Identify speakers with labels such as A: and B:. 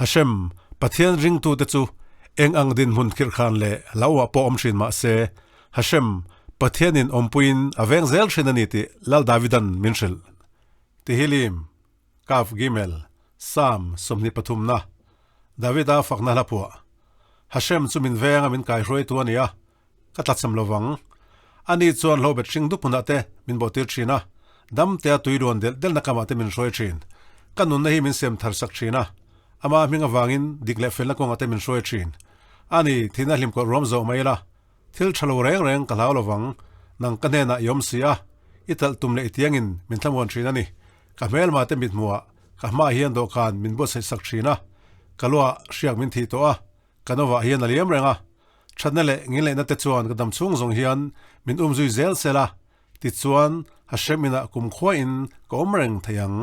A: Hashem, Pathian ringtute chu eng ang dinhmun khirhkhan leh hlauhah pawh awm thin mah se, Hashem, Pathianin awmpuiin a veng zel thin a ni tih Lal Davidan min hrilh. Tihilim, Kaf Gimel, Psalm 23 na, Davida fakna hla phuah. Hashem chu min venga min kaihruaitu a ni a, Ka tlatsam lo vang. Ani chuan hlobet hring dup hmunah te min bawhtir thin a, damtea tui ruan delh delhna kamah te min hruai thin. Ka nunna hi min sem thar sak thin a, ama hming avangin dik leh felna kawngah te min hruai thin. Ani, thihna hlimkawlh ruam zawh mai ila, thil tha lo reng reng ka hlau lo vang, nang ka hnenah i awm si a, i talh tum leh i tiangin min thlamuan thin a ni. Ka hmelma te mithmuhah ka hmaah hian dawhkan min buatsaih sak thin a, ka luah hriak min thih tawh a, Ka novah hian a liam reng a, thatna leh ngilneihna te chuan ka dam chhung zawng hian min um zui zel sel a, tichuan Hashem inah kumkhua in ka awm reng thei ang.